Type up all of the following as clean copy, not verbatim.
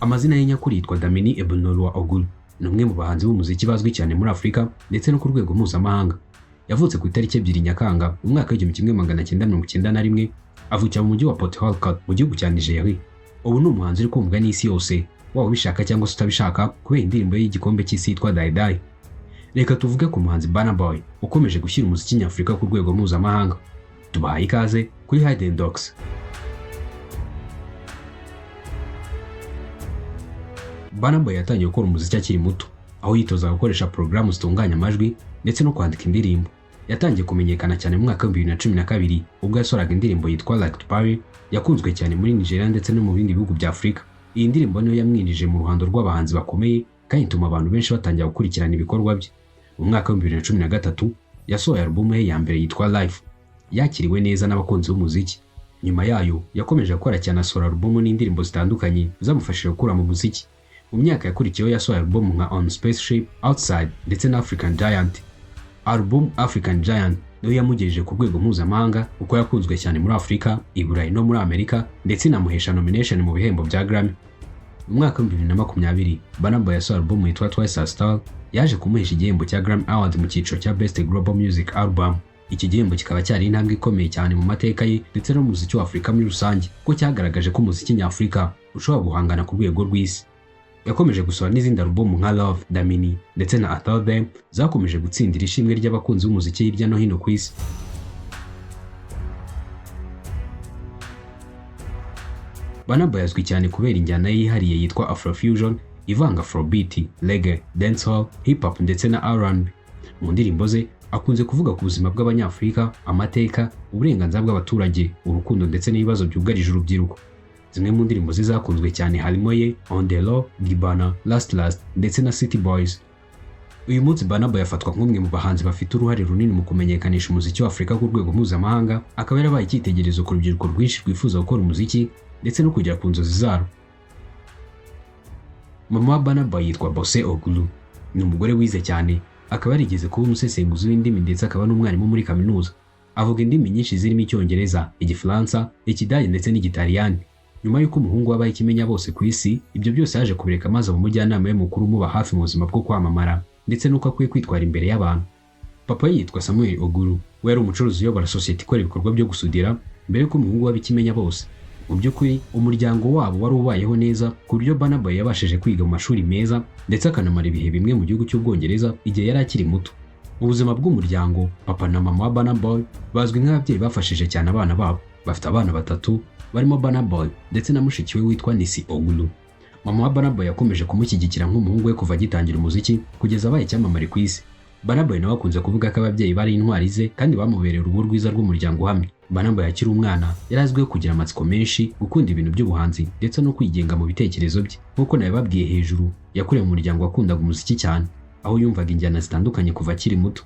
Amazina ye nyakuri yitwa Damini Ebunoluwa Ogulu. Ni umwe mu bahanzi b'umuziki bazwi cyane muri Afurika ndetse no ku rwego mpuzamahanga. Yavutse ku itariki 2 Nyakanga mu mwaka w'1991, avukira mu mujyi wa Port Harcourt mu gihugu cya Nigeria. Ubu ni umuhanzi uri kumvwa n'isi yose, waba ubishaka cyangwa se utabishaka, kubera indirimbo ye y'igikombe cy'isi yitwa Die Die. Reka tuvuge ku muhanzi Burna Boy ukomeje gushyira umuziki nyafurika ku rwego mpuzamahanga. Tubahaye ikaze kuri Hidden Docs. Burna Boy yatangiye gukora umuziki akiri muto, aho yitozaga gukoresha porogaramu zitunganya amajwi ndetse no kwandika indirimbo. Yatangiye kumenyekana cyane mu mwaka wa 2012 ubwo yasohoraga indirimbo yitwa Like to Party, yakunzwe cyane muri Nigeria ndetse no mu bindi bihugu bya Afurika. Iyi ndirimbo niyo yamwinjije mu ruhando rw'abahanzi bakomeye kandi ituma abantu benshi batangira gukurikirana ibikorwa bye. Mu mwaka wa 2013 yasohoye alubumu ye ya mbere yitwa Life, yakiriwe neza n'abakunzi b'umuziki. Nyuma yayo yakomeje gukora cyane, asohora alubumu n'indirimbo zitandukanye zamufashije gukura mu muziki. Mu myaka yakurikiyeho yasohoye alubumu nka On Spaceship, Outside ndetse na African Giant. Album African Giant niyo yamugejeje ku rwego mpuzamahanga kuko yakunzwe cyane muri Afurika, i Burayi no muri Amerika, ndetse inamuhesha nomination mu bihembo bya Grammy. Mu mwaka wa 2020 Burna Boy yasohoye album yitwa Twice as Tall, yaje kumuhesha igihembo cya Grammy Award mu cyiciro cya Best Global Music Album. Iki gihembo kikaba cyari intambwe ikomeye cyane mu mateka ye ndetse no mu muziki wa Afurika muri rusange, kuko cyagaragaje ko umuziki nyafurika ushobora guhangana ku rwego rw'isi. Yakomeje gusohora n'izindi alubumu nka Love, Damini ndetse na I Told Them, zakomeje gutsindira ishimwe ry'abakunzi b'umuziki hirya no hino ku isi. Burna Boy azwi cyane kubera injyana ye yihariye yitwa Afrofusion, ivanga Afrobeat, Reggae, Dancehall, Hip Hop ndetse na R&B. Mu ndirimbo ze akunze kuvuga ku buzima bw'Abanyafurika, amateka, uburenganzira bw'abaturage, urukundo ndetse n'ibibazo byugarije urubyiruko. Zimwe mu ndirimbo ze zakunzwe cyane harimo Ye, On The Low, Gibana, Last Last ndetse na City Boys. Uyu munsi Burna Boy afatwa nk'umwe mu bahanzi bafite uruhare runini mu kumenyekanisha umuziki wa Afurika ku rwego mpuzamahanga, akaba yarabaye icyitegererezo ku rubyiruko rwinshi rwifuza gukora umuziki ndetse no kugera ku nzozi zarwo. Mama wa Burna Boy yitwa Bose Ogulu. Ni umugore wize cyane, akaba yarigeze kuba umusesenguzi w'indimi ndetse akaba n'umwarimu muri kaminuza. Avuga indimi nyinshi zirimo Icyongereza, Igifaransa, Ikidage ndetse n'Igitaliyani. Nyuma y'uko umuhungu wabaye ikimenya bose ku isi, ibyo byose yaje kubireka maze aba umujyanama we mukuru umuba hafi mu buzima bwo kwamamara ndetse n'uko akwiye kwitwara imbere y'abantu. Papa we yitwa Samuel Ogulu, we yari umucuruzi uyobora sosiyete ikora ibikorwa byo gusudira mbere y'uko umuhungu we aba ikimenya bose. Mu by'ukuri umuryango wabo wari ubayeho neza ku buryo Burna Boy yabashije kwiga mu mashuri meza ndetse akanamara ibihe bimwe mu gihugu cy'Ubwongereza igihe yari akiri muto. Mu buzima bw'umuryango, papa na mama wa Burna Boy bazwi nk'ababyeyi bafashije cyane abana babo. Bafite abana batatu barimo Burna Boy ndetse na mushiki we witwa Nisi Ogulu. Mama wa Burna Boy yakomeje kumushyigikira nk'umuhungu we kuva agitangira umuziki kugeza abaye icyamamare ku isi. Burna Boy nawe akunze kuvuga ko ababyeyi bari intwari ze kandi bamubereye urugo rwiza rw'umuryango uhamye. Burna Boy akiri umwana yari azwiho kugira amatsiko menshi, gukunda ibintu by'ubuhanzi ndetse no kwigenga mu bitekerezo bye. Nk'uko nabibabwiye hejuru, yakuriye mu muryango wakundaga umuziki cyane, aho yumvaga injyana zitandukanye kuva akiri muto.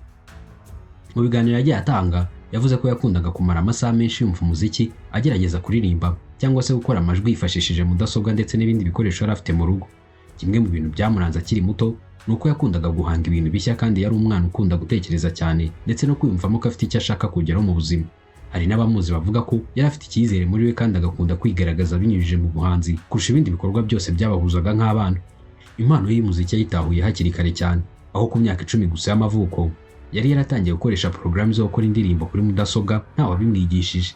Mu biganiro yagiye atanga, yavuze ko yakundaga kumara amasaha menshi yumva umuziki, agerageza kuririmba cyangwa se gukora amajwi yifashishije mudasobwa ndetse n'ibindi bikoresho yari afite mu rugo. Kimwe mu bintu byamuranze akiri muto ni uko yakundaga guhanga ibintu bishya, kandi yari umwana ukunda gutekereza cyane ndetse no kwiyumvamo ko afite icyo ashaka kugeraho mu buzima. Hari n'abamuzi bavuga ko yari afite icyizere muri we kandi agakunda kwigaragaza binyujije mu buhanzi kurusha ibindi bikorwa byose byabahuzaga nk'abana. Impano ye y'umuziki yayitahuye hakiri kare cyane, aho ku myaka 10 gusa y'amavuko yari yaratangiye gukoresha porogaramu zo gukora indirimbo kuri mudasobwa ntawabimwigishije.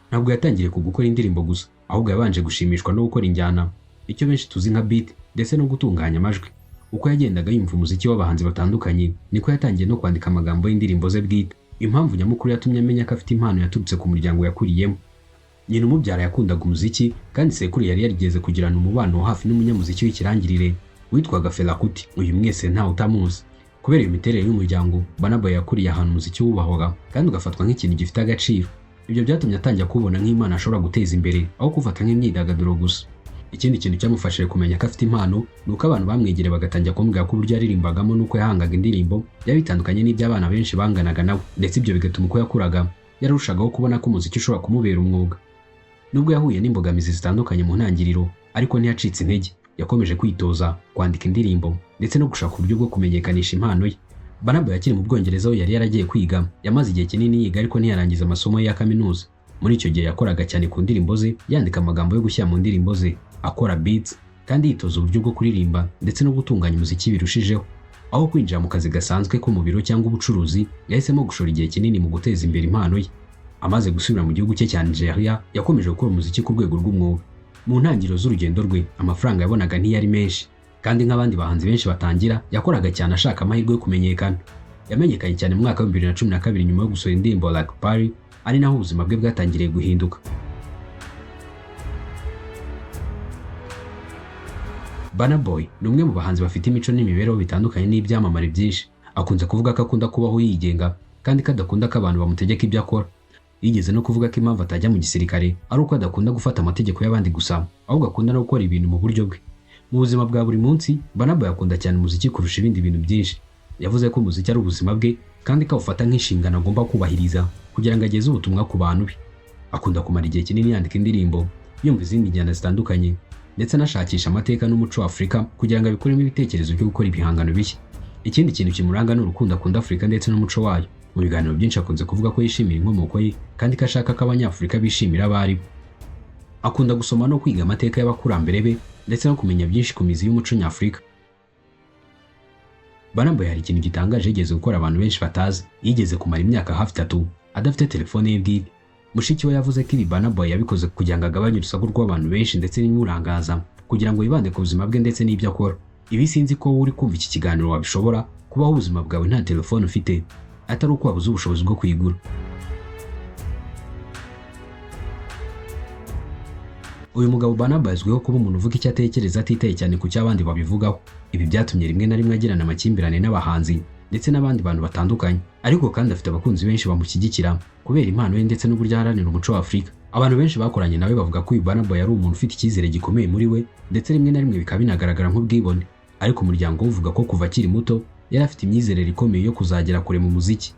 Ntabwo yatangiriye ku gukora indirimbo gusa, ahubwo yabanje gushimishwa no gukora injyana, icyo benshi tuzi nka beat, ndetse no gutunganya amajwi. Uko yagendaga yumva umuziki w'abahanzi batandukanye, niko yatangiye no kwandika amagambo y'indirimbo ze bwite. Impamvu nyamukuru yatumye amenya ko afite impano yaturutse ku muryango yakuriyemo. Nyina umubyara yakundaga umuziki, kandi sekuru yari yarigeze kugirana umubano wa hafi n'umunyamuziki w'ikirangirire witwaga Fela Kuti. Uyu mwese ntawe utamuzi. Kubera iyo miterere y'umuryango, Burna Boy yakuriye ahantu umuziki wubahwaga kandi ugafatwa nk'ikintu gifite agaciro. Ibyo byatumye atangira kuwubona nk'impano ashobora guteza imbere aho kuwufata nk'imyidagaduro gusa. Ikindi kintu cyamufashije kumenya ko afite impano ni uko abantu bamwegereye bagatangira kumubwira ko uburyo yaririmbagamo n'uko yahangaga indirimbo byari bitandukanye n'iby'abana benshi banganaga nawe, ndetse ibyo bigatuma uko yakuraga yarushagaho kubona ko umuziki ushobora kumubera umwuga. Nubwo yahuye n'imbogamizi zitandukanye mu ntangiriro, ariko ntiyacitse intege. Yakomeje kwitoza kwandika indirimbo ndetse no gushaka uburyo bwo kumenyekanisha impano ye. Burna Boy akiri mu Bwongereza aho yari yaragiye kwiga, yamaze igihe kinini yiga ariko ntiyarangiza amasomo ye ya kaminuza. Muri icyo gihe yakoraga cyane ku ndirimbo ze, yandika amagambo yo gushyira mu ndirimbo ze, akora beats. kandi yitoza uburyo bwo kuririmba ndetse no gutunganya umuziki birushijeho. Aho kwinjira mu kazi gasanzwe ko mu biro cyangwa ubucuruzi, yahisemo gushora igihe kinini mu guteza imbere impano ye. Amaze gusubira mu gihugu cye cya Nigeria, yakomeje gukora umuziki ku rwego rw'umwuga. Mu ntangiriro z'urugendo rwe, amafaranga yabonaga ntiyari menshi, kandi nk'abandi bahanzi benshi batangira, yakoraga cyane ashaka amahirwe yo kumenyekana. Yamenyekanye cyane mu mwaka wa 2012 nyuma yo gusohora indirimbo Like Party, ari naho ubuzima bwe bwatangiriye guhinduka. Burna Boy ni umwe mu bahanzi bafite imico n'imibereho bitandukanye n'ibyamamare byinshi. Akunze kuvuga ko akunda kubaho yigenga kandi ko adakunda ko abantu bamutegeka ibyo akora. Yigeze no kuvuga ko impamvu atajya mu gisirikare ari uko adakunda gufata amategeko y'abandi gusa, ahubwo akunda no gukora ibintu mu buryo bwe. Mu buzima bwa buri munsi, Burna Boy akunda cyane umuziki kurusha ibindi bintu byinshi. Yavuze ko umuziki ari ubuzima bwe kandi ko awufata nk'inshingano agomba kubahiriza kugira ngo ageze ubutumwa ku bantu be. Akunda kumara igihe kinini yandika indirimbo, yumva izindi njyana zitandukanye, ndetse anashakisha amateka n'umuco wa Afurika kugira ngo abikuremo ibitekerezo byo gukora ibihangano bishya. Ikindi kintu kimuranga ni urukundo akunda Afurika ndetse n'umuco wayo. Mu biganiro byinshi akunze kuvuga ko yishimira inkomoko ye kandi ko ashaka ko Abanyafurika bishimira abo ari bo. Akunda gusoma no kwiga amateka y'abakurambere be ndetse no kumenya byinshi ku mizi y'umuco nyafurika. Burna Boy hari ikintu gitangaje yigeze gukora abantu benshi batazi. Yigeze kumara imyaka hafi 3 adafite telefone ye bwite. Mushiki we yavuze ko ibi Burna Boy yabikoze kugira ngo agabanye urusaku rw'abantu benshi ndetse n'ibimurangaza, kugira ngo yibande ku buzima bwe ndetse n'ibyo akora. Ibi sinzi ko wowe uri kumva iki kiganiro wabishobora kubaho ubuzima bwawe nta telefone ufite, atari uko wabuze ubushobozi bwo kuyigura. Uyu mugabo Burna Boy azwiho kuba umuntu uvuga icyo atekereza atitaye cyane ku cyo abandi babivugaho. Ibi byatumye rimwe na rimwe agirana amakimbirane n'abahanzi ndetse n'abandi bantu batandukanye. Ariko kandi afite abakunzi benshi bamushyigikira kubera impano ye ndetse n'uburyo aharanira umuco wa Afurika. Abantu benshi bakoranye nawe bavuga ko uyu Burna Boy ari umuntu ufite icyizere gikomeye muri we, ndetse rimwe na rimwe bikaba binagaragara nk'ubwibone. Ariko umuryango we uvuga ko kuva akiri muto yari afite imyizerere ikomeye yo kuzagera kure mu muziki.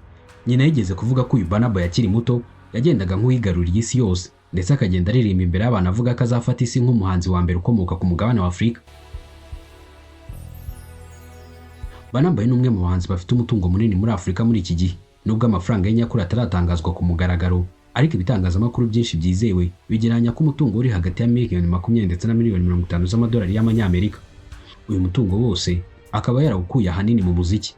Nyina yigeze kuvuga ko uyu Burna Boy akiri muto yagendaga nk'uwigaruriye isi yose, ndetse akagenda aririmba imbere y'abantu avuga ko azafata isi nk'umuhanzi wa mbere ukomoka ku mugabane wa Afurika. Burna Boy ni umwe mu bahanzi bafite umutungo munini muri Afurika muri iki gihe. Nubwo amafaranga ye nyakuri ataratangazwa ku mugaragaro, ariko ibitangazamakuru byinshi byizewe bigereranya ko umutungo uri hagati ya miliyoni 20 ndetse na miliyoni 50 z'amadolari y'amanyamerika. Uyu mutungo wose akaba yarawukuye ahanini mu muziki.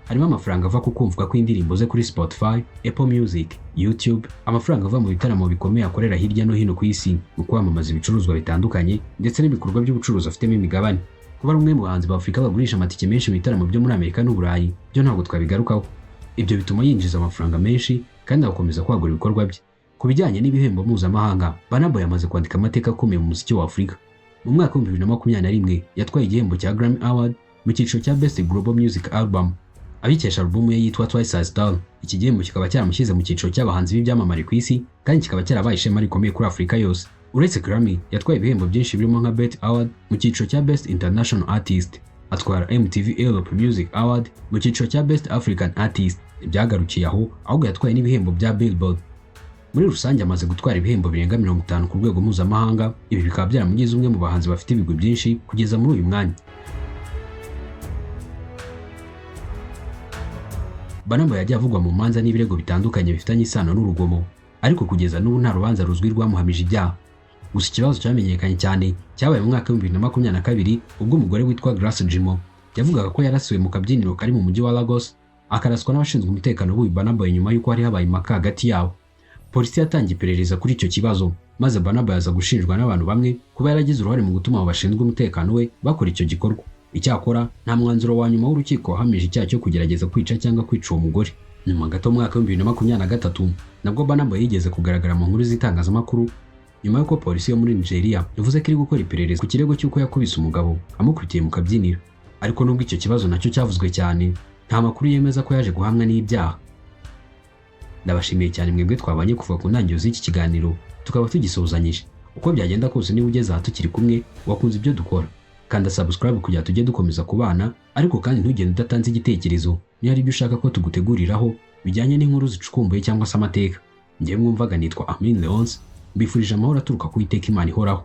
Harimo amafaranga ava ku kumvwa kw'indirimbo ze kuri Spotify, Apple Music, YouTube, amafaranga ava mu bitaramo bikomeye akorera hirya no hino ku isi mu kwamamaza ibicuruzwa bitandukanye ndetse n'ibikorwa by'ubucuruzi afitemo imigabane. Kuba ari umwe mu bahanzi ba Afurika bagurisha amatike menshi mu bitaramo byo muri Amerika n'Uburayi, byo ntabwo twabigarukaho. Ibyo bituma yinjiza amafaranga menshi kandi agakomeza kwagura ibikorwa bye. Ku bijyanye n'ibihembo mpuzamahanga, Burna Boy yamaze kwandika amateka akomeye mu muziki wa Afurika. Mu mwaka wa 2021 yatwaye igihembo cya Grammy Award mu cyiciro cya Best Global Music Album, abikesha alubumu ye yitwa Twice as Tall. Iki gihembo kikaba cyaramushyize mu cyiciro cy'abahanzi b'ibyamamare ku isi kandi kikaba cyarabaye ishema rikomeye kuri Afurika yose. Uretse Grammy, yatwaye ibihembo byinshi birimo nka BET Award mu cyiciro cya Best International Artist, atwara MTV Europe Music Award mu cyiciro cya Best African Artist. Ntibyagarukiye aho, ahubwo yatwaye n'ibihembo bya Billboard. Muri rusange amaze gutwara ibihembo birenga 50 ku rwego mpuzamahanga. Ibi bikaba byaramugize umwe mu bahanzi bafite ibigwi byinshi kugeza muri uyu mwanya. Burna Boy yagiye avugwa mu manza n'ibirego bitandukanye bifitanye isano n'urugomo, ariko kugeza n'ubu nta rubanza ruzwi rwamuhamije ibyaha. Gusa ikibazo cyamenyekanye cyane cyabaye mu mwaka wa 2022, ubwo umugore witwa Grace Jimoh yavugaga ko yarasiwe mu kabyiniro kari mu mujyi wa Lagos, akaraswa n'abashinzwe umutekano b'uyu Burna Boy nyuma y'uko hari habaye impaka hagati yabo. Polisi yatangiye iperereza kuri icyo kibazo, maze Burna Boy aza gushinjwa n'abantu bamwe kuba yaragize uruhare mu gutuma abo bashinzwe umutekano we bakora icyo gikorwa. Icyakora nta mwanzuro wa nyuma w'urukiko wahamije icyaha cyo kugerageza kwica cyangwa kwica uwo mugore. Nyuma gato mu mwaka wa 2023 nabwo Burna Boy yigeze kugaragara mu nkuru z'itangazamakuru nyuma y'uko polisi yo muri Nigeria yavuze ko iri gukora iperereza ku kirego cy'uko yakubise umugabo amukurikiye mu kabyiniro. Ariko nubwo icyo kibazo nacyo cyavuzwe cyane, nta makuru yemeza ko yaje guhamwa n'ibyaha. Ndabashimiye cyane mwebwe twabanye kuva ku ntangiriro z'iki kiganiro tukaba tugisuzanyije. Uko byagenda kose, niba ugeze aha tukiri kumwe, wakunze ibyo dukora, kanda subscribe kugira tujye dukomeza kubana. Ariko kandi ntugende udatanze igitekerezo niba hari ibyo ushaka ko tuguteguriraho bijyanye n'inkuru zicukumbuye cyangwa se amateka. Njyewe mwumvaga nitwa Amin Leonce, mbifurije amahoro aturuka ku Iteka Imana ihoraho.